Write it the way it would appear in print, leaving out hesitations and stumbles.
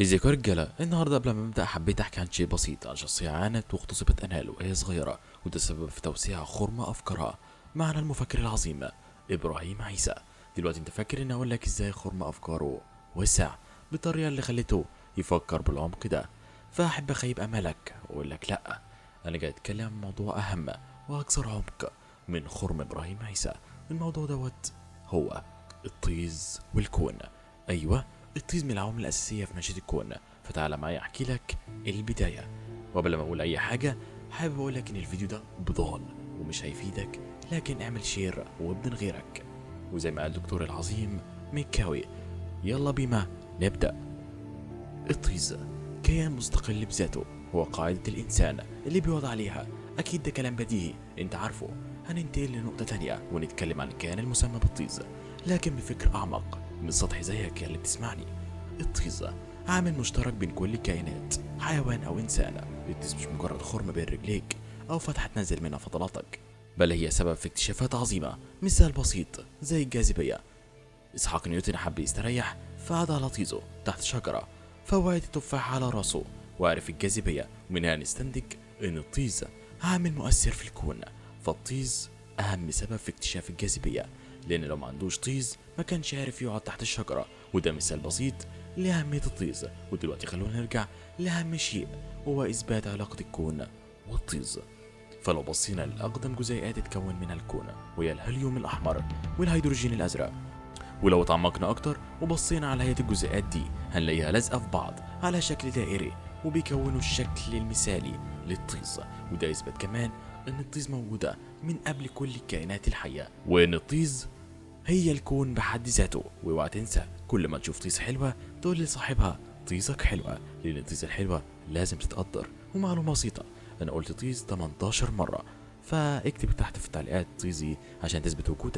ازيكم يا رجاله؟ النهارده قبل ما ابدا حبيت احكي عن شيء بسيط، عن شخصية عانت واغتصبت انال وهي صغيرة، وده السبب في توسيع خرم افكارها. معنا المفكر العظيم ابراهيم عيسى. دلوقتي انت فاكر ان اقول لك ازاي خرم افكاره وسع بالطريقة اللي خلته يفكر بالعمق ده؟ فاحب اخيب املك واقول لك لا، انا جاي اتكلم عن موضوع اهم واكثر عمق من خرم ابراهيم عيسى. الموضوع دوت هو الطيز والكون. ايوه، الطيز من العوامل الأساسية في نشأة الكون، فتعالى معايا أحكي لك البداية. وقبل ما أقول أي حاجة حابب أقول لك إن الفيديو ده بضال ومش هيفيدك، لكن اعمل share وابن غيرك. وزي ما قال الدكتور العظيم مكاوي، يلا بينا نبدأ. الطيز كيان مستقل بذاته، هو قاعدة الإنسان اللي بيقعد عليها. أكيد ده كلام بديهي أنت عارفه. هننتقل لنقطة تانية ونتكلم عن الكيان المسمى بالطيز، لكن بفكر أعمق من سطح زيك يا اللي بتسمعني. الطيز عامل مشترك بين كل الكائنات، حيوان أو إنسان. الطيز مش مجرد خرم بين رجليك أو فتحة تنزل منها فضلاتك، بل هي سبب في اكتشافات عظيمة. مثال بسيط زي الجاذبية. إسحاق نيوتن حب يستريح فقعد على طيزه تحت شجرة، فوقعت التفاحة على راسه وعرف الجاذبية، ومنها نستنتج إن الطيز عامل مؤثر في الكون. فالطيز أهم سبب في اكتشاف الجاذبية، لأن لو ما عندوش طيز ما كانش عارف يقعد تحت الشجرة. وده مثال بسيط لأهمية الطيز. ودلوقتي خلونا نرجع لأهم شيء، وهو إثبات علاقة الكون والطيز. فلو بصينا لأقدم جزيئات تتكون منها الكون، وهي الهيليوم الأحمر والهيدروجين الأزرق، ولو تعمقنا أكتر وبصينا على هيئة الجزيئات دي هنلاقيها لازقة في بعض على شكل دائري، وبيكونوا الشكل المثالي للطيز. وده يثبت كمان إن الطيز موجودة من قبل كل الكائنات الحية، وإن الطيز هي الكون بحد ذاته. واوعى تنسى كل ما تشوف طيز حلوة تقول لصاحبها طيزك حلوة، لأن الطيز الحلوة لازم تتقدر. ومعلومة بسيطة، أنا قلت طيز 18 مرة، فاكتب تحت في التعليقات طيزي عشان تثبت وجودك.